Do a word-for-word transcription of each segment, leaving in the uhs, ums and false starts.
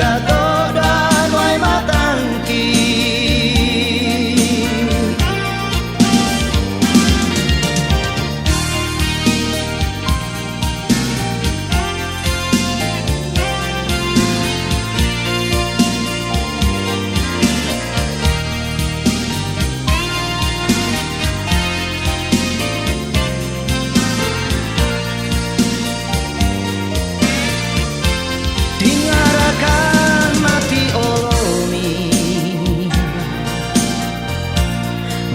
Dato dan wai matangki. Dingarakan mati olomi,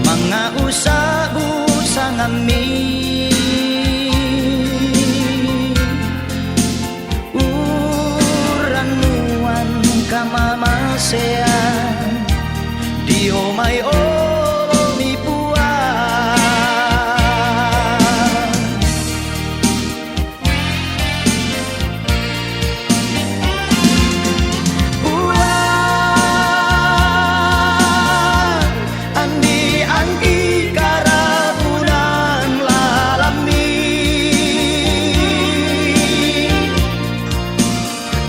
manga usa-usa ngami. Uranuan kamamasean, dio mai olomi puang. Puang, andi anggi karabunan lalami.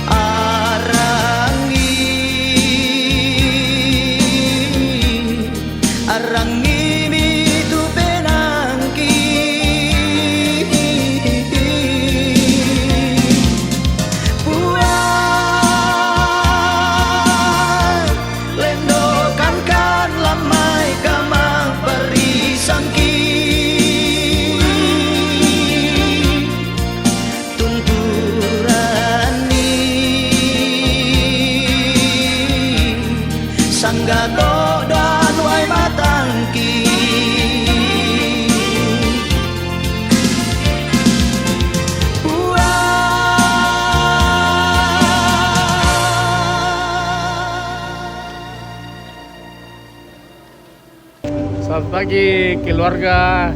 Arangi, arangi mitu penangki. Puang, lendokan kan lamai kamang perisangki. Tunturani sanggato dan wai matangki. Puang. Selamat pagi keluarga,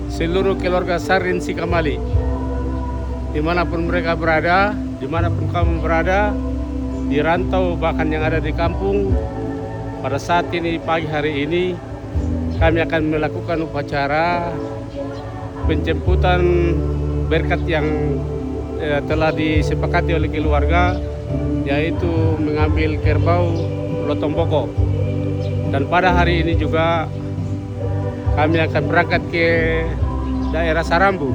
seluruh keluarga Sarin Sikamali. Dimanapun mereka berada, dimanapun kamu berada, di rantau bahkan yang ada di kampung, pada saat ini, pagi hari ini, kami akan melakukan upacara penjemputan berkat yang, eh, telah disepakati oleh keluarga, yaitu mengambil kerbau Lotong Boko. Dan pada hari ini juga kami akan berangkat ke daerah Sarambu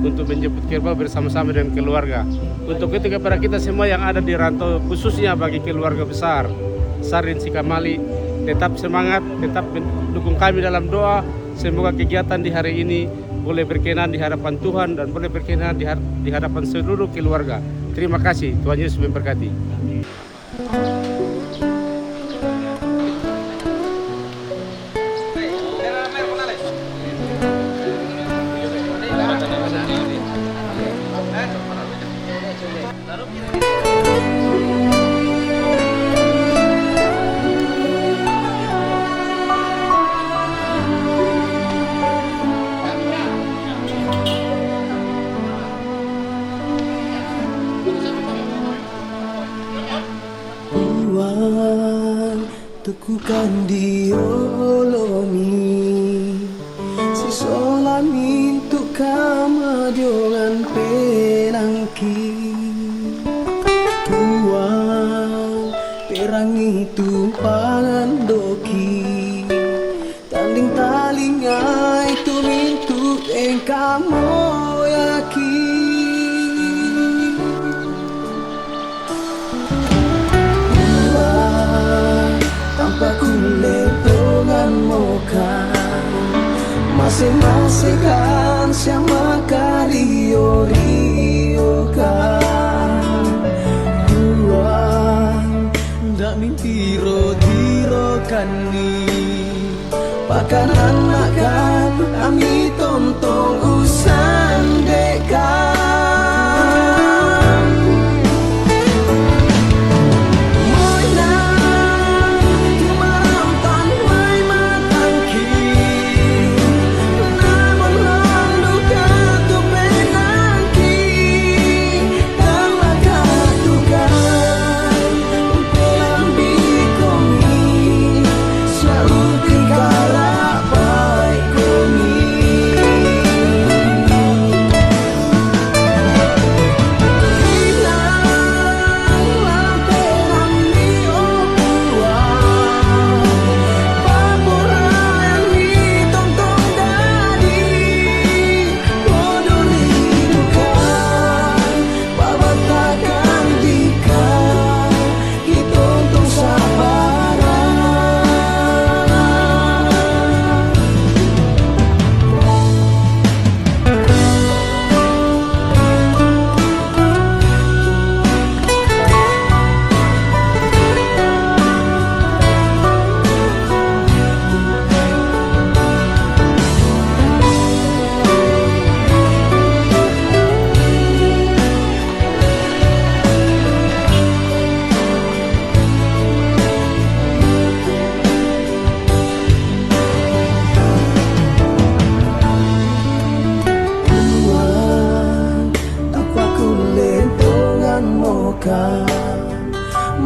untuk menjemput kerbau bersama-sama dengan keluarga. Untuk itu, kepada kita semua yang ada di rantau, khususnya bagi keluarga besar Sarin Sikamali, tetap semangat, tetap men-, dukung kami dalam doa. Semoga kegiatan di hari ini boleh berkenan di hadapan Tuhan dan boleh berkenan di har-, di hadapan seluruh keluarga. Terima kasih. Tuhan Yesus memberkati. Tuhan, teguhkan dio olomi, sisola mintu kamadiongan penangki. Tuhan, perangi tumpangan doki, tanding talingai tu mintu engkau moyaki. Tuhan, tampa kule tongan moka, mase-mase kan siama kario-rio kan. Tuhan, nda mintiro-tiro kan ni. Pakananakkan ami tontong usan dekan. Moina tumaramtan mai matangki, namun landuka tu penangki.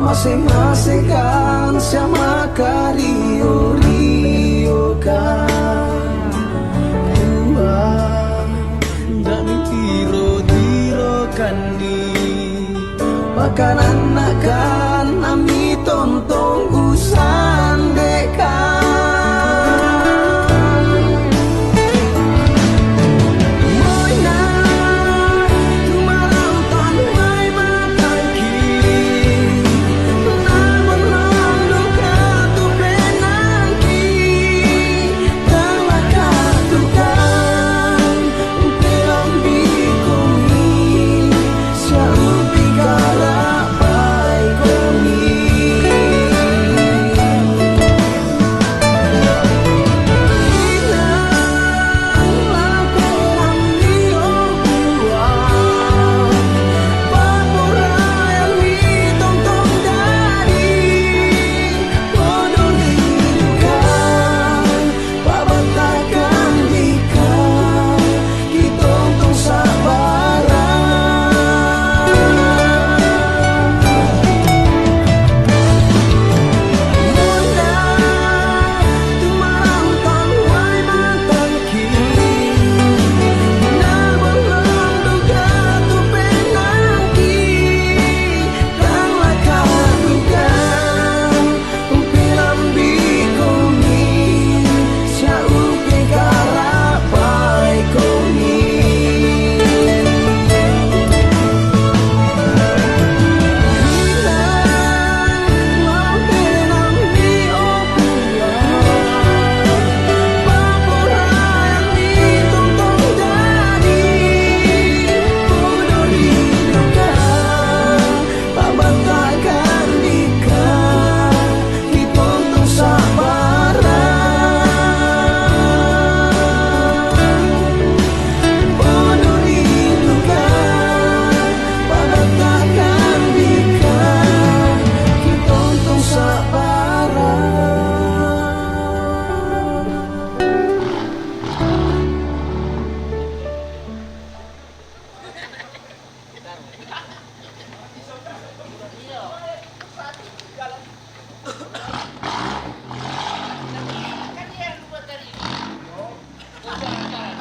Masi-masi kan sia makario-rio kan Tuhan, dan tiro-tiro kan ni pakananna kan ami tontong usandeka.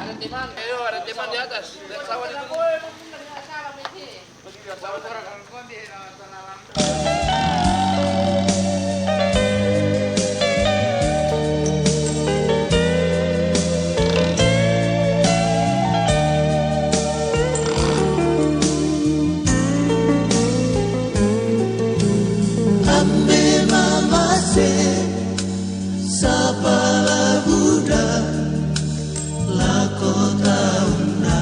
Ada teman, ayo, ada teman di atas. Lihat sawah di gunung. Ambe mamase sapala buda lako taunna.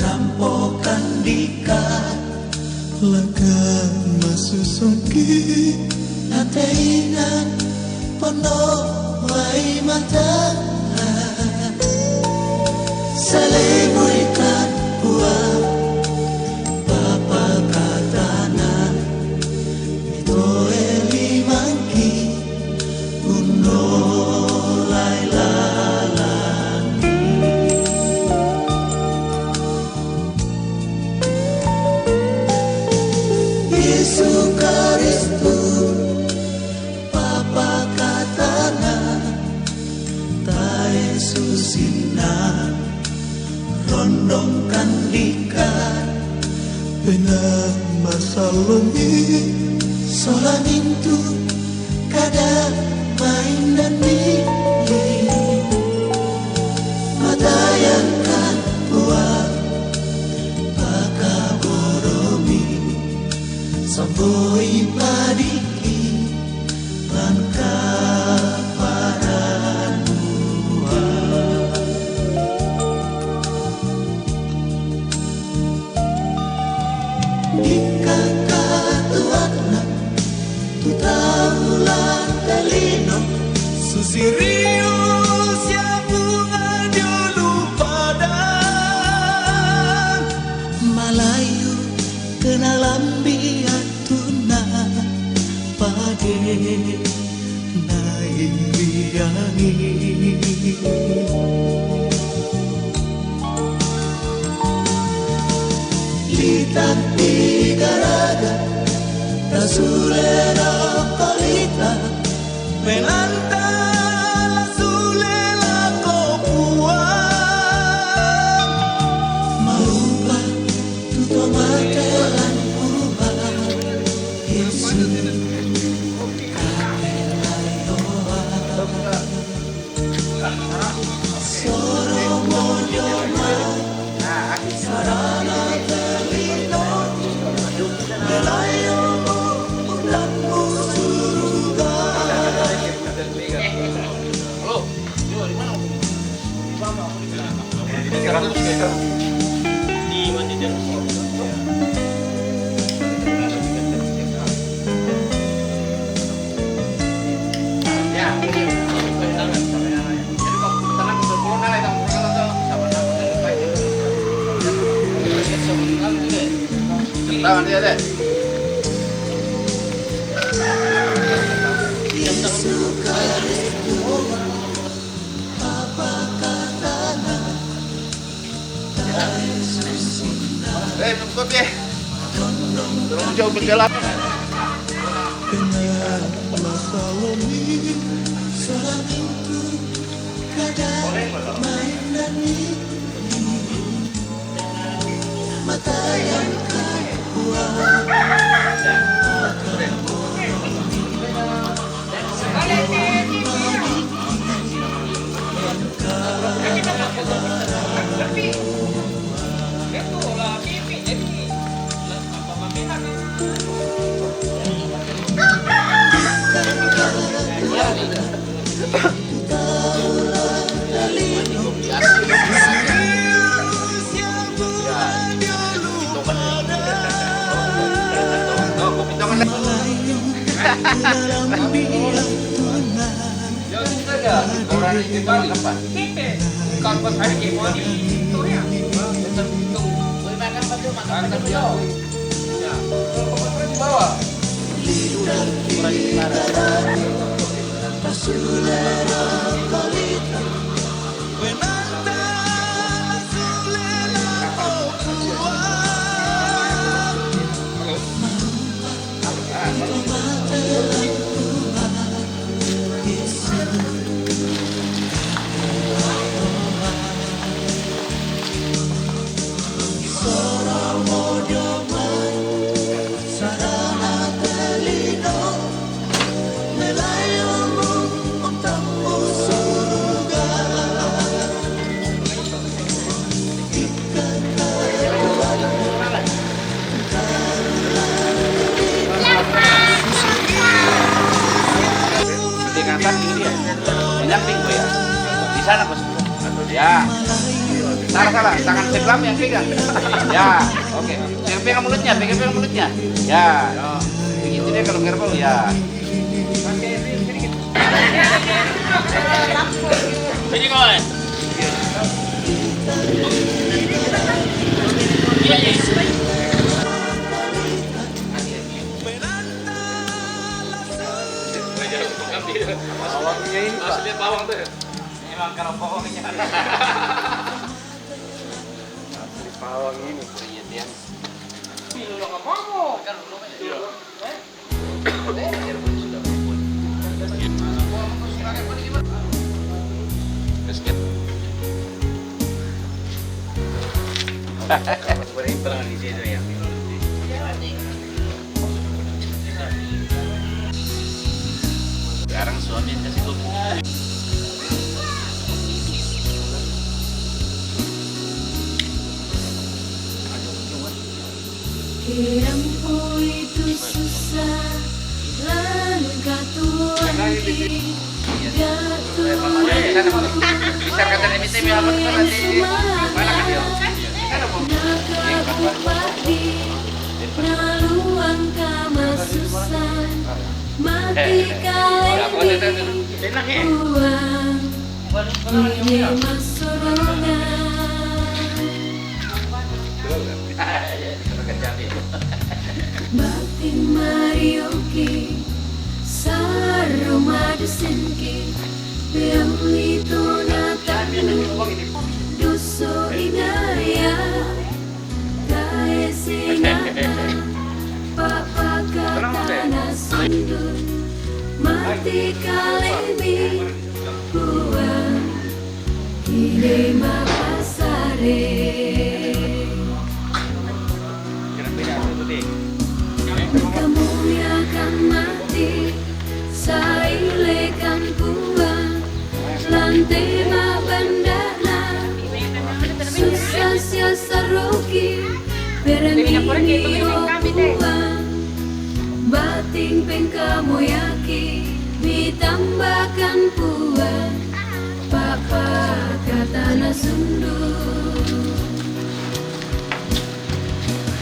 Rampokan dika laka masusungki. Atainan pono wai mata. Salemuikan pua papa katana. Itoe limangki. Undolai lalang. Yesu Karistu, papa katana, tae susinna. Rondongkan dika pena masallomi. Sola mintu kada main dandi. Matayangkan pua pakaboromi. Sampoi padiki. Mangka paranua. Dikaka tuanna tu tau la talino. Susirius ya bunga diulu pada. Malayu kena lambi atuna pade. Nairiangi. Litan tiga Rasulera kolita, menanta la sulela kopuan. Maupa tuto mate lan uba, Yesus kakela yoa. Tangan dia, Dek. Eh, minum kopi. Terlalu jauh berjalan. Peringatan ini ya. Menyamping, Bu, ya. Di sana, Bos. Ya. Salah, salah. Tangan sebelah yang pegang. Ya. Oke. Pegang, pegang mulutnya, pegang, pegang mulutnya. Ya. Begitu dia kalau ngerbau, ya. Sini kau, eh. Iya, iya. Pawangnya ini, Pak. Asli pawang tuh. Emang kalau pawangnya. Asli pawang ini. Iya, Tian. Ini lo nggak mau. Kan belum aja. Iya. Eh? Sekarang suami yang kasih kopi. Kerang poi tu susah, lan katuan ki, gatu. Bisa kata dia minta, apa tuh nanti? Mana kan dia? Naka bupati, naluang kamasusan, mati kalen di uang, ini masorongan. Bakti marioki, saruma dusinki, piang lito natanu, duso inaya, kae sinana. Ti kalemi puang kine mapasare. Kamu akan mati sailekan puang lante mabandana. Susah sia saroki perang ini o puang. Bating pengkamu yaki mi tambakan puang. Papa katana sundu.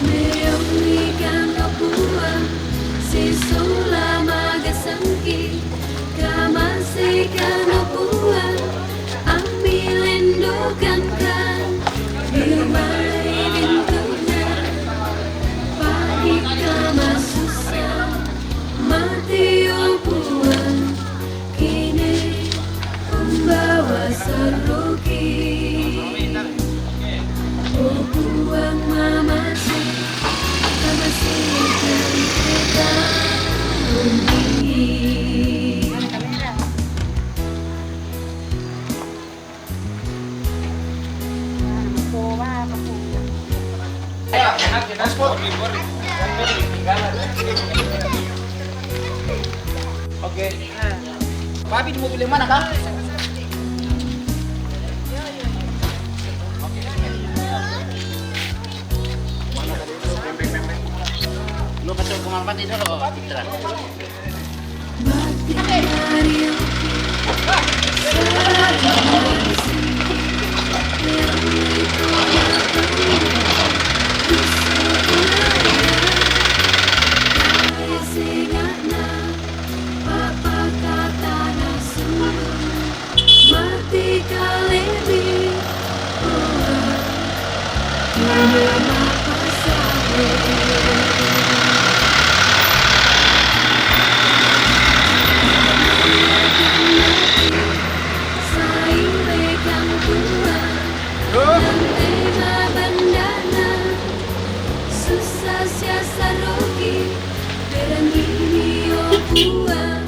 Meong ikan o puang, sisula magasangki, kamase ikan o puang, ami lendokan kan, diumai bintunya, pagi kamasusa, mati o puang. Kine umbawa saroki, o puang mamase, kamase ikan kita umi. Oke. Papi di mobil yang mana, Kak? Lu kasih ke Mama Pati dulu, Fitra. Mati kalemi puang, kine mapasare. Sailekan puang, lante mabandana. Susah sia saroki, perang ini o puang.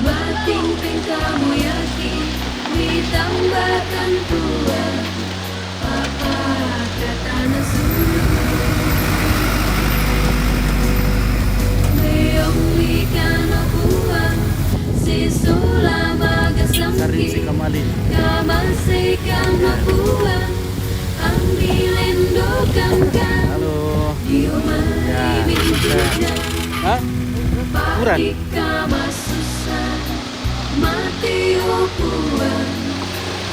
Bating pengkamu yaki, mi tambakan puang. Papa katana sundu. Meong ikan o puang, sisula magasangki, kamase ikan o puang, ami lendokan kan. Halo. Diumai bintunya. Hah? Kurang? Mati o puang,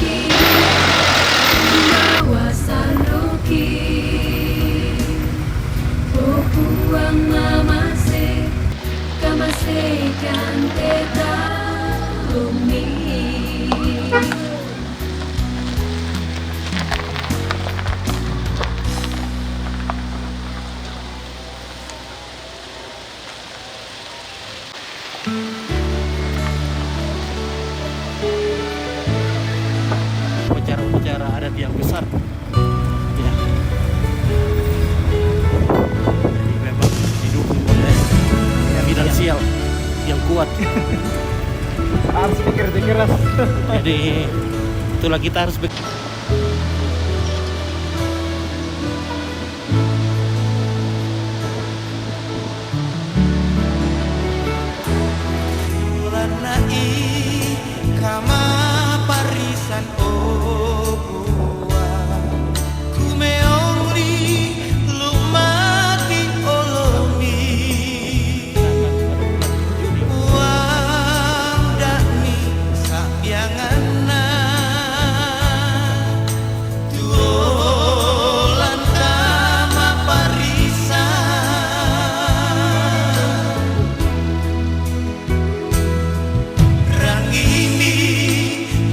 kine umbawa saroki, o puang mamase, kamase ikan kita umi. Upacara-upacara adat yang besar. Ya. Jadi memang didukung oleh finansial yang kuat. Harus pikir keras. Jadi itulah kita harus bek- Lana'i kama parisan o puang, kumeong li lumati olomi, puang da'mi sabianganna. Tuo lanta maparisa. Rangimi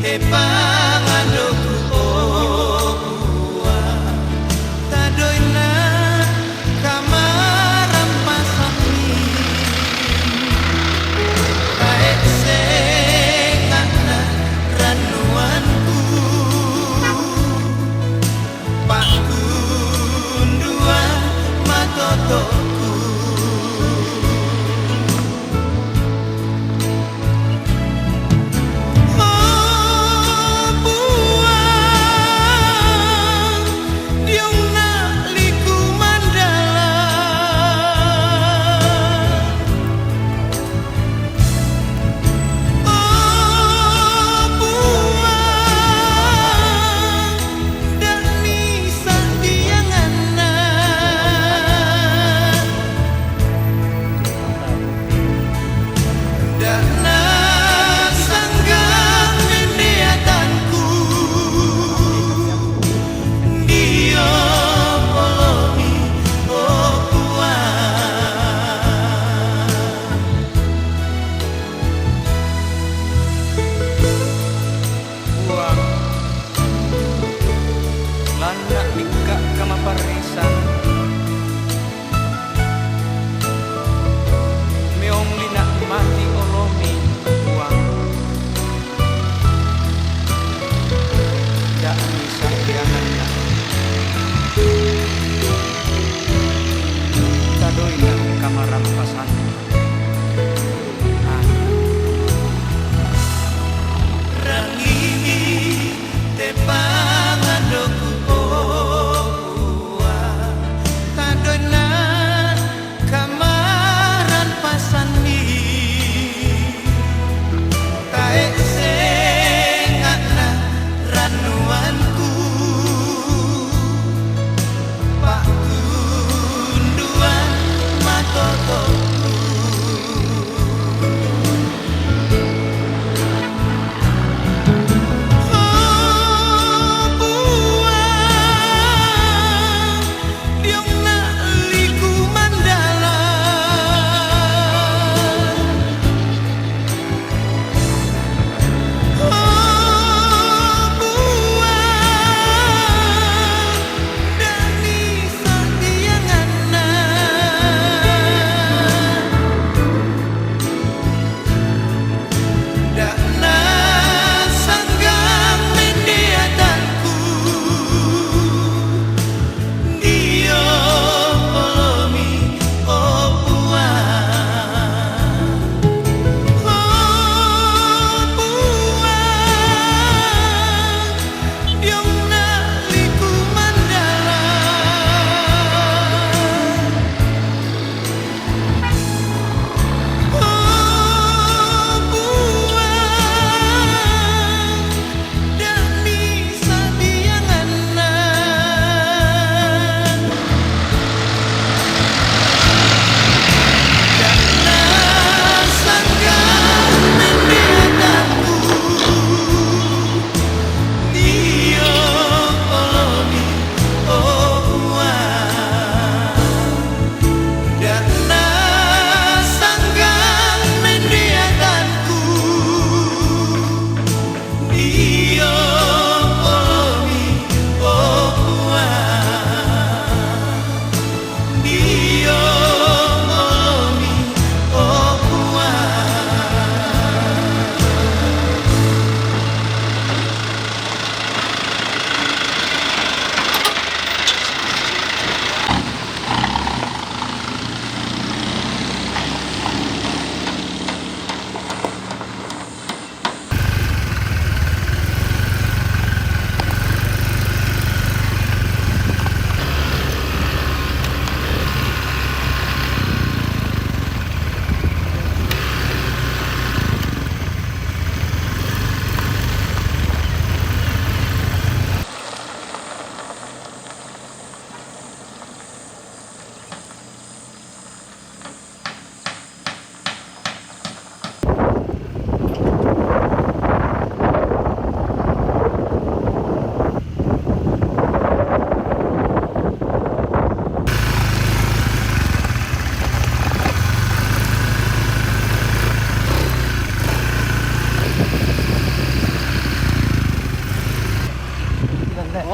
te pangandoku, o Puang, tadoina kamarampasanni, tae' senga'na rannuanku, pa'kunduang matoto'ku.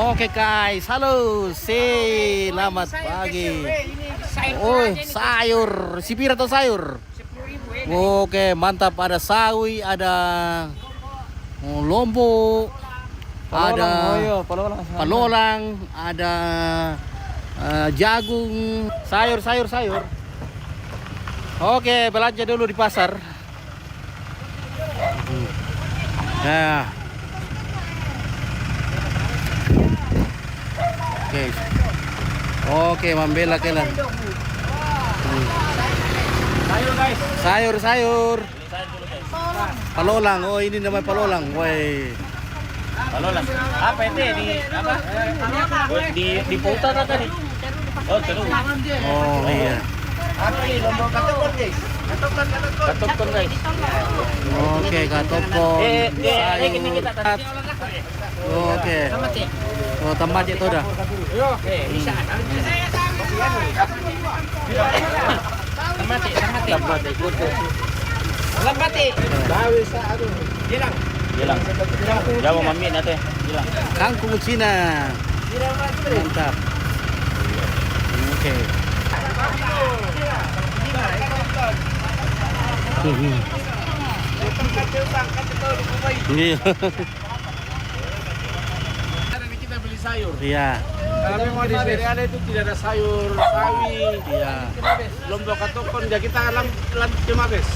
Oke guys, halo, selamat pagi. Oh, sayur, si pira to sayur? Oke, mantap. Ada sawi, ada, oh, lombok, ada palolang, ada, eh, jagung, sayur, sayur, sayur. Oke, belanja dulu di pasar. Nah. Oke. Oke, mambela kela. Hmm. Sayur, sayur. Palolang. Oh, ini namanya palolang. Woi. Palolang. Apa itu, di apa? Di, di pautan apa nih? Oh, terus. Oh, iya. Apa nih, lombok katokon, guys? Katokon, katokon. Katokon, guys. Oke, katokon. Eh, eh, eh, ini kita tadi. Oke. Oh, tambah cek tu dah. Oke, bisa. Tambah cek, tambah cek. Tambah cek. Tambah cek. Bilang. Bilang. Jauh mami nanti. Bilang. Kangkung Cina. Mantap. Oke. Mhm. Iya. Karena kita beli sayur. Iya. Kalau memang di Seri Ada itu tidak ada sayur, sawi. Iya. Lombok katokon, ya kita lan-, lanjut ke Mabes.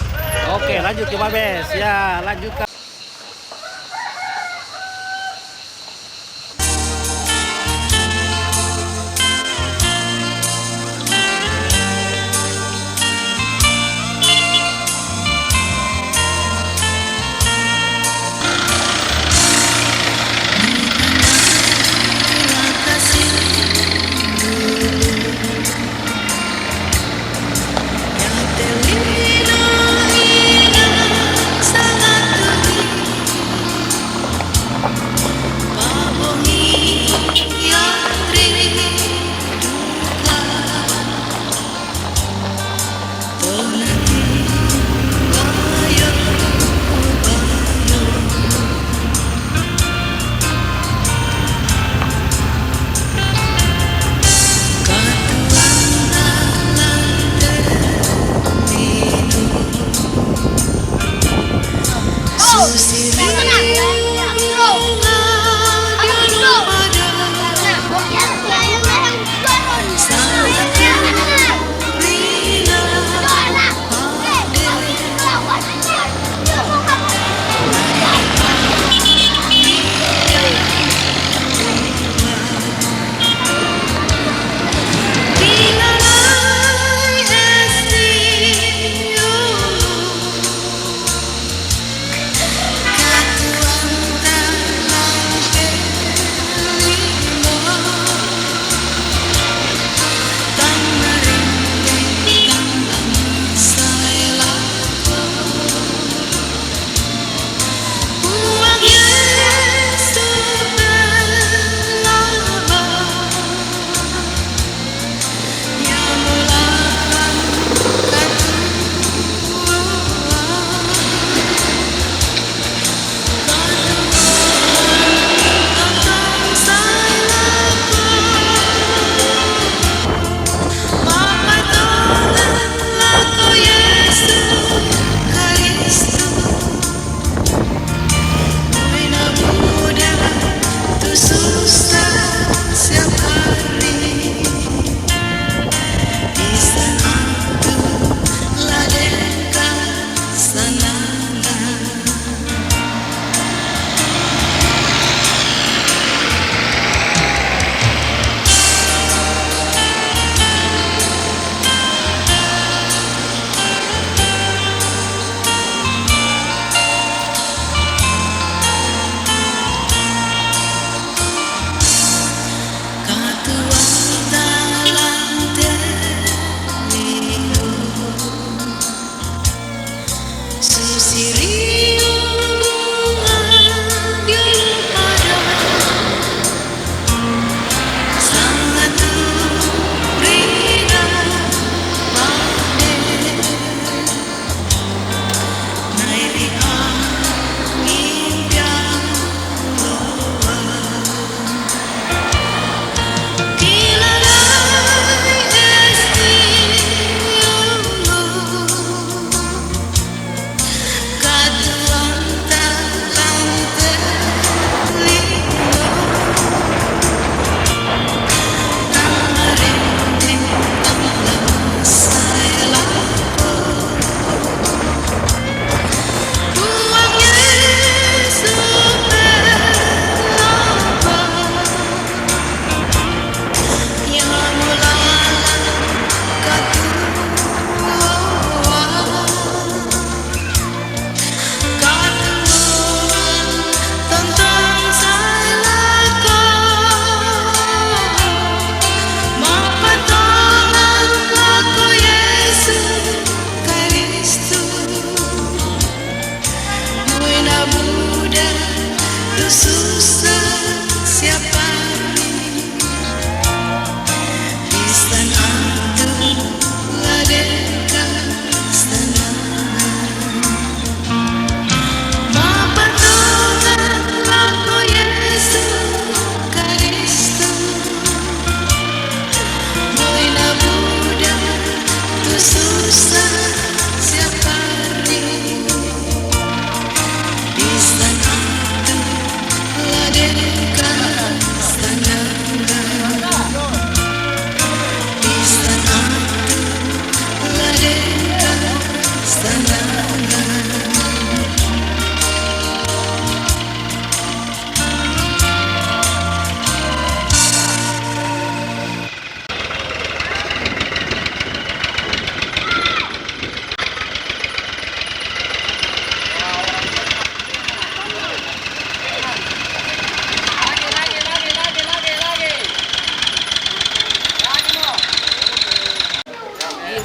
Oke, lanjut ke Mabes. Ya, lanjutkan.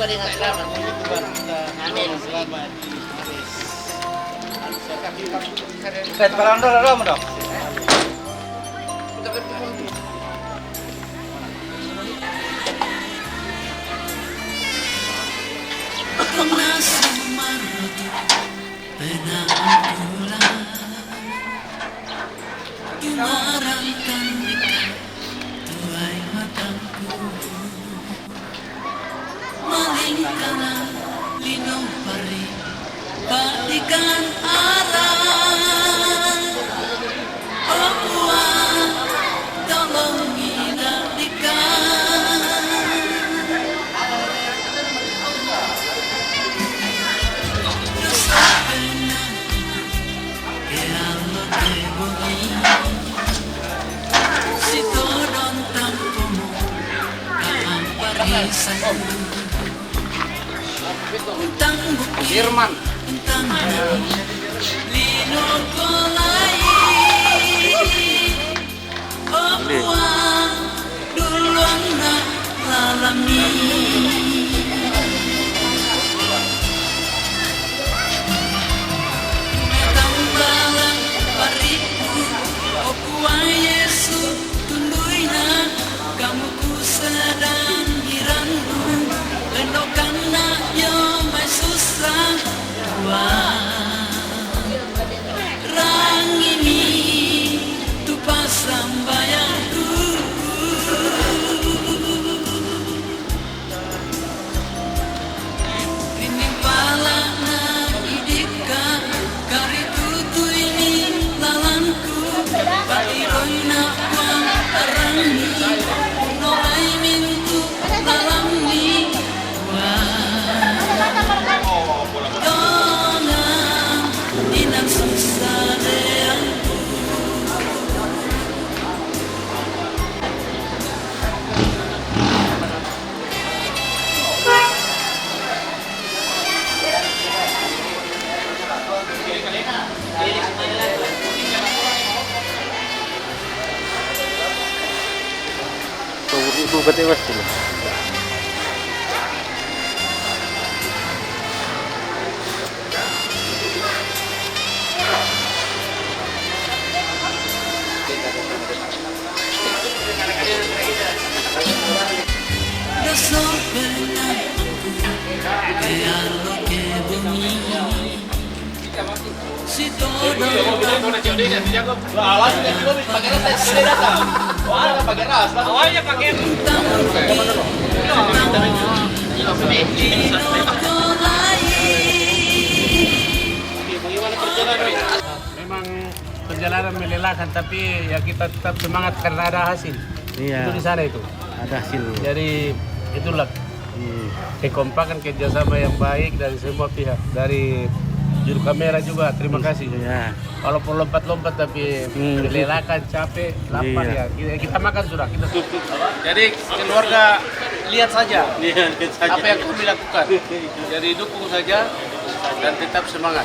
Set, parang dulu, dulu, dong. Pernah sumar tu, pernah pulang. Tumarang kan dekat tuai matangku. Malingkana linong pari patikan arah. Oh, Tuhan, tolong minadikan. Dosa pernah ke alo ke bumi. Si todon tampomo, kaam parisan. Untang bukti, Firman. Untang lino kolai. Oh, Puang, duluan na lalami. Tambalang pariku, oh, Puang Yesus, tunduina kamu ku sedang hirangu. Lendokan na yo mai susah, Puang. Rangimi tu pasambayangku. Rinding pala na idika, kari tutui ni lalanku. Patiroi na Puang arangmi, nolai mintu lalanmi. Puang, tonang inang susah deangku. Memang perjalanan melelahkan, tapi ya kita tetap semangat karena ada hasil. Iya. Itu di sana itu. Ada hasil. Jadi itulah kekompakan, kerjasama yang baik dari semua pihak, dari juru kamera juga, terima kasih. Iya. Walaupun lompat-lompat tapi melelahkan, capek, lapar, ya. Kita, kita makan sudah, kita. Jadi keluarga lihat saja. Iya, lihat saja. Apa yang kami lakukan. Jadi dukung saja dan tetap semangat.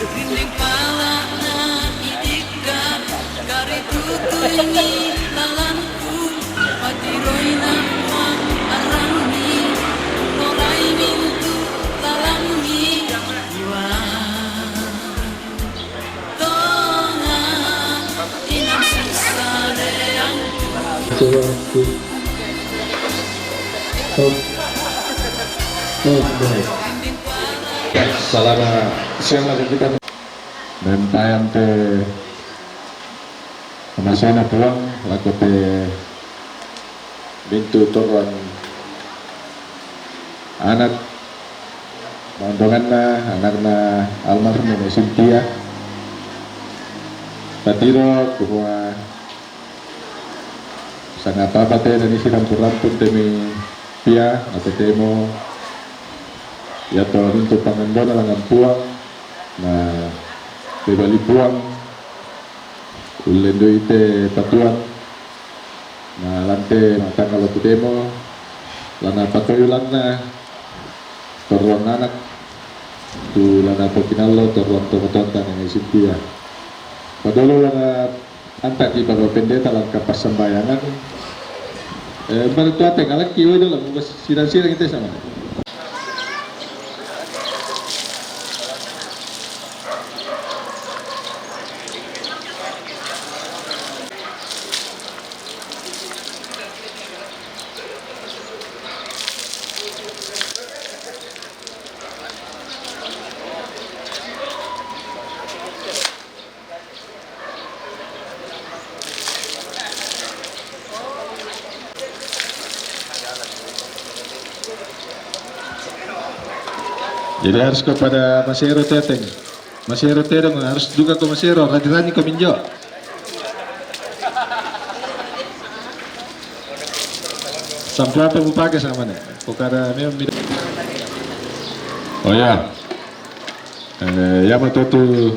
Rinding pala na idika, kari tutui ni lalanku. Patiroi na Puang arangmi, nolai mintu lalanmi. Puang, tonang inang susah deangku. Salama siang lagi kita. Mempayam te hamasena Puang, lako te mintu torang anak, maundonganna, anakna almarhum Nene Sintia. Patiro kumua sanga papa te nani si rampun-rampun te mi pia, na tetemo ia to mintu pangandona langan Puang, na pebali Puang, ullendui te patuan, na lan te matangalo tetemo, lana patoi ulanna, torroang anak, tu lana pokinallo, torroang tomatoanta Nene Sintia. Padolo lana Anta ki Bapak Pendeta lan kapasambayangan. Eh, bertuate ngalaki wai dolo, buka sidang-sidang kita sama. Jadi harus kepada Masero Teteng. Masero Teteng harus juga ke Masero, rani-rani ko minjo. Sampo apa mu pakai sama nih? Kok ada memang mida-, oh ya. Eh, ya, matotu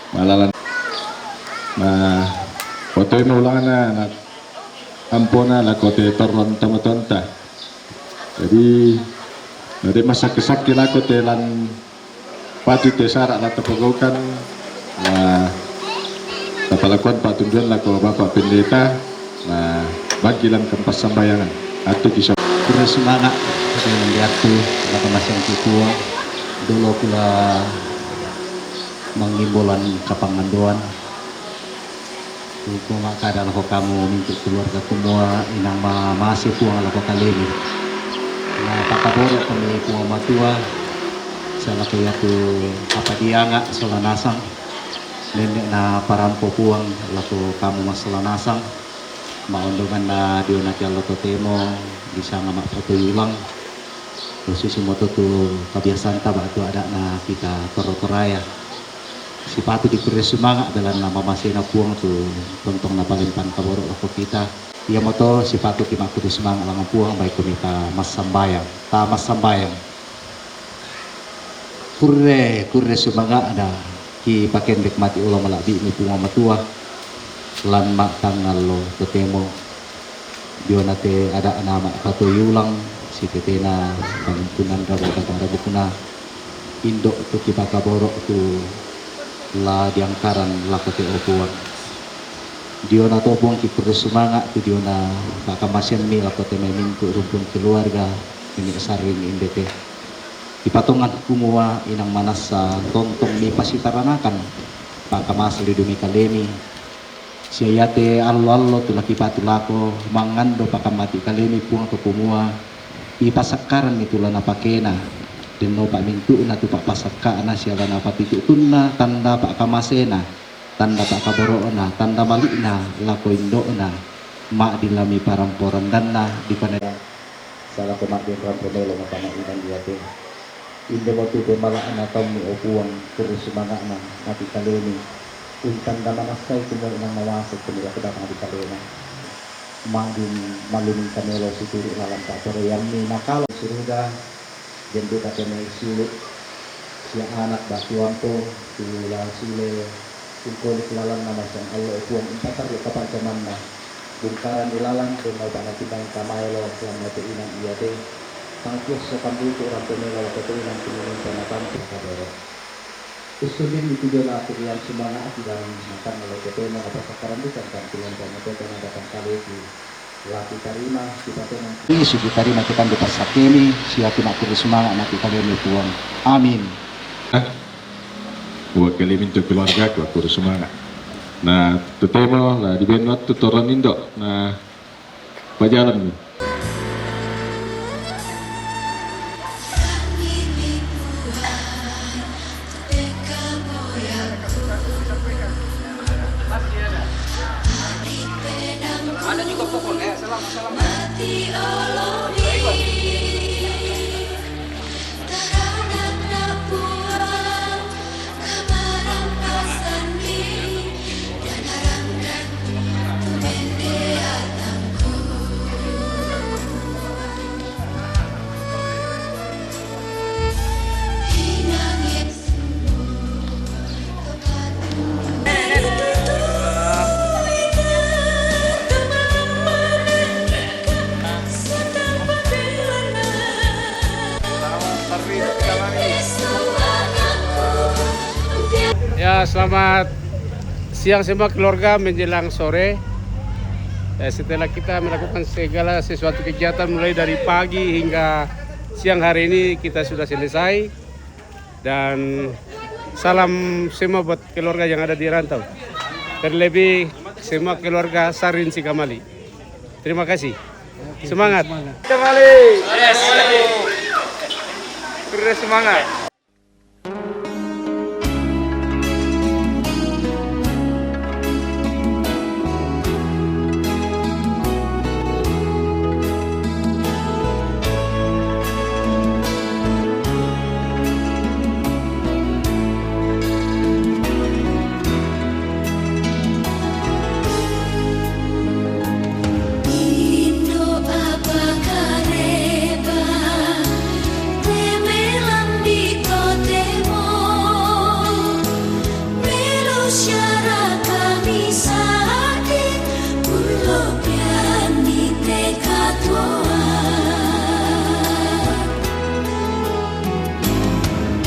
malalan. Nah, foto ini ulangan na, na ampona lako te torron tamatonta. Jadi, na de' massakki-sakki lako te lan patu te sara' la tapagaukan, la tapalakuan patunduan lako Bapak Pendeta, la bangkilan kampassambayangan. Attu kisah. Kurre sumanga', kurre nande attu, la kamaseangki Puang, dolo kula mangimbolan kapangandoan. Ku makkada lako kamu mintu' keluarga kumua inang mamase Puang lako kalemi. Na pakaboro' kami Puang Matua, salako iatu kapadianga' sola nasang, nenne' na parampo Puang lako kamu massola nasang, maondonganna dio na ti allo totemo disanga ma'patoi ulang, susi moto tu kabiasanta ba'tu ada'na kita toro-toraya. Sipatu dikurre sumanga' belanna mamasena Puang tu tontong napalempang kaboro' lako kita. Iamoto sipatu ki makkurre sumanga' langngan Puang, baikko mita massambayang. Ta massambayang. Kurre, kurre sumanga'na ki pakendek mati olo mala'bi'mi Puang Matua lan ma'tangngallo totemo. Diona te ada'na ma'patoi ulang, sitetena banguntunan raba batang rabukna, indo' tu kipakaboro' tu la diangkaran lako te o Puang. Diona to Puang kikurre sumanga' tu diona pakamaseammi lako te mai mintu' rumpun keluarga, nene' sarring indete. Ipatongan kumua inang manassa tontong mipasitaranakan pakamase ri dumi kalemi, sia iate allo-allo tu lakipatu lako mangngando pakammati kalemi Puang to kumua, ipasakkaranni tu la napakena, dennopa mintu'na tu pa'pasakka'na sia la napapitu'tunna tanda pakamasena, tanda pakaboro'na, tanda mali'na lako indo'na, ma'din la miparampo randanna dipanai. Salako ma'din rampo melo mapana inang iate. Indemo tu pemala'na taummi o Puang, kurre sumanga'na mati kalemi. Untanda manassai kumua inang mawase kumua lako batang ri kalena. Ma'din malluning kamelo situru' lalan pa'poraiammi nakalo suruga, den duka te mai sulu' sia ana' batuampo tu la sule Sungkoli' lalanna massang allo, o Puang, umpatarru' kapa'camanna. Bungkaranni lalang, denna upa'na timai kamaelo, lamma te inang iate. Tang kiesso kambutu' rampe melo lako te inang, kuminunta natampu' kaboro'. Ussulinni tu dio lako riang sumanga'ki dalam matanna lako temo, napasakkaran bukan kan tinonton na tete na datang kaleki. Laki tarima, kipatengan. Yesus, kitarima, kitandu passakkemi, sia kimakkuri sumanga' mati kalemi Puang. Amin. Buat kalimin tu keluarga ku, aku sumanga'. Na, tu temo, la dibenno tu torong indo', na pajalan. Ada juga pokoknya, selama, selama. Ya, selamat Siang semua keluarga, menjelang sore. Eh, setelah kita melakukan segala sesuatu kegiatan mulai dari pagi hingga siang hari ini, kita sudah selesai. Dan salam semua buat keluarga yang ada di rantau. Terlebih semua keluarga Sarin Sikamali. Terima kasih. Semangat. Kembali. Terus semangat. Indo apakareba, temelambi kotemo, melo syara kami sade, pulo piani tekatoa.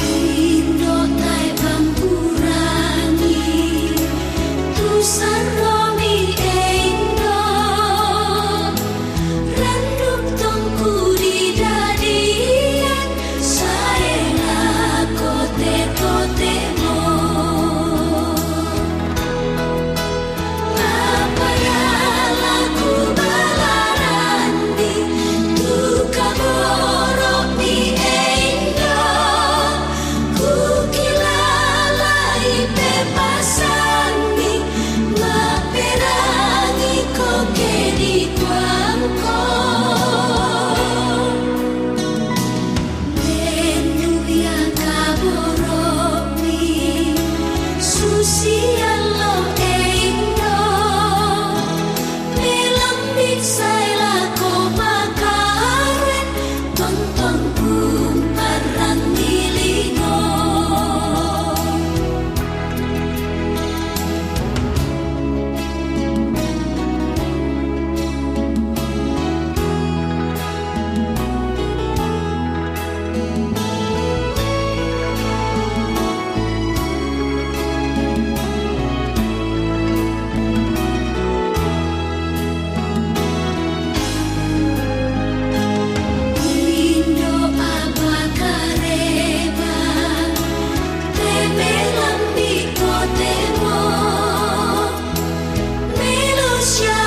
Indo tai bampurangi, tu saromi e Indo, randuk tongku di dadian, saela kote-kotemo. Apayala kubalarandi, tu kaboromi e Indo, kukilalai pepasandi, maperangi koke di tuangko. Menuya kaboromi, susian lo e Indo, melambik saela ko makaren, tontong kumparang milingo. Indo apakareba, temelambi kotemo, melo sia